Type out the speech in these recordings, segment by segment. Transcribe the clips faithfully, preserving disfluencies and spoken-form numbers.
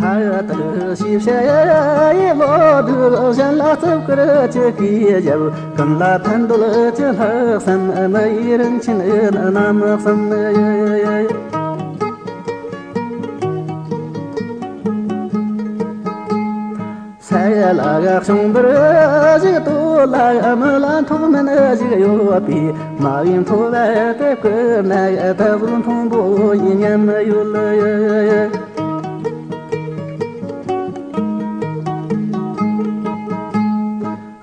ཨ་ཡ་ཏི་ཤི་བྱ་ཡི་ལོ་དུ་གཞན་ལ་རྩིབ་ཀར་ཅི་གིས་བཞབ། ཀུན་ལ་ཕན་འདོད་ཅི་ལྷག་བསམ་མི་ཡི་རིན་ཆེན་རྣམ་གསུམ། ས་ལ་གཞུང་འབུར་ཞིག་ཏུ་ལ་མི་ལ་མཐོ་དམན་ཞིག་ཡོད་པའི། མ་བུའི་མཐོ་བ་དེ་ཀུན་ན་ད་གཟུགས་མཐོན་པོ་ཡིན་སྙམ་ཡོད།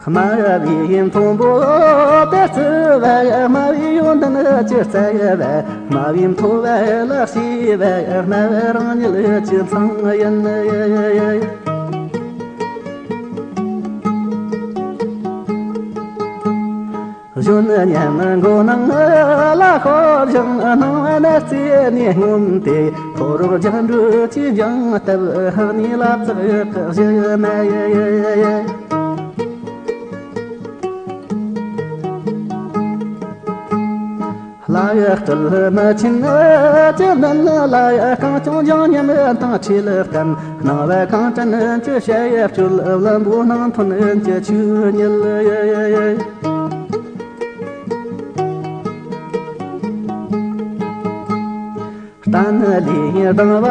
སྨྲ་བའི་མཐོན་པོ་དེ་བརྩི་བ། སྨྲ་བའི་ཡོན་ཏན་ཅི་བརྩི་བ། སྨྲ་བའི་མཐོ་བ་ལ་ཤེས་པ། སྨྲ་བ་རང་ཉིད་ཀྱི་མཚང་ཡིན། གཞོན་ཉམས་མགོ་ནང་ལ་ཤོར་ཞིང་། སྣང་བ་ན་རྩེ་ནས་ངོམས་ཏེ། ཕོ་རོག་རྒྱ་འགྲོ་ཅི་འགྱངས་སྟབས། ཧ་ནི་ལབ་ཙག་གི་གཞི་མ་ཡེ། ལ་ཡ་སྤྲུལ་མི་ཆེན་གྱི་མདུན་ལ། གངས་ལྗོངས་འཇང་མཉམ་དང་ཁྲིད་ལ་བསྟན། སྣང་བ་གངས་ཅན་གྱི་ཞལ་ཡབ་སྤྱོད། བླུན་པོ་སྣང་ཐོན་གྱི་ཆོས་ཉིད། གཏན་ལས་སྡང་བ་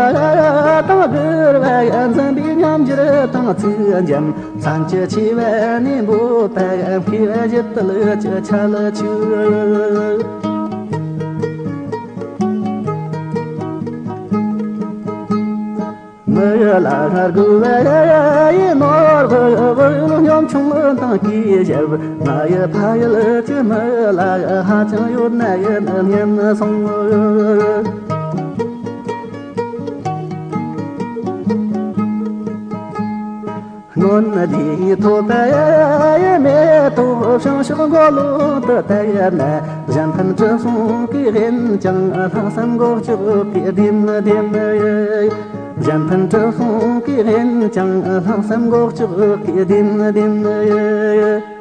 དང་སྒེར་བ་འཛིན་པའི་ཉམས་འགྱུར་དང་ཚིག་འཇམ། མཚན་གྱི་ཆེ་བ་ནས་འབོད་པ། མཁས་པ་གཞི་དུལ་གྱི་ཆ་ལ་ཆོས། མི་ལ་དགོས་པ་ཡི་ནོར་བུ། བུ་ཡུལ་ཉམ་ཆུང་དང་གིས་བཞབ། ང་ཡི་ཕ་ཡུལ་གྱི་མི་ལ་ཧ་ཅང་ཡོད་ན་ཡིན་སྙམ་སོང་། སྔོན་ལས་ཐོབ་པའི་མེ་ཏོག་བྱང་ཕྱོགས་མགོ་ལོག་ཏུ་བལྟས་ན། གཞན་ཕན་དྲི་བསུང་གིས་དབེན་ཀྱང་། ལྷག་བསམ་མགོ་ལྕོག་གིས་ལྡེམ་ལྡེམ། གཞན་ཕན་དྲི་བསུང་གིས་དབེན་ཀྱང་། ལྷག་བསམ་མགོ་ལྕོག་གིས་ལྡེམ་ལྡེམ།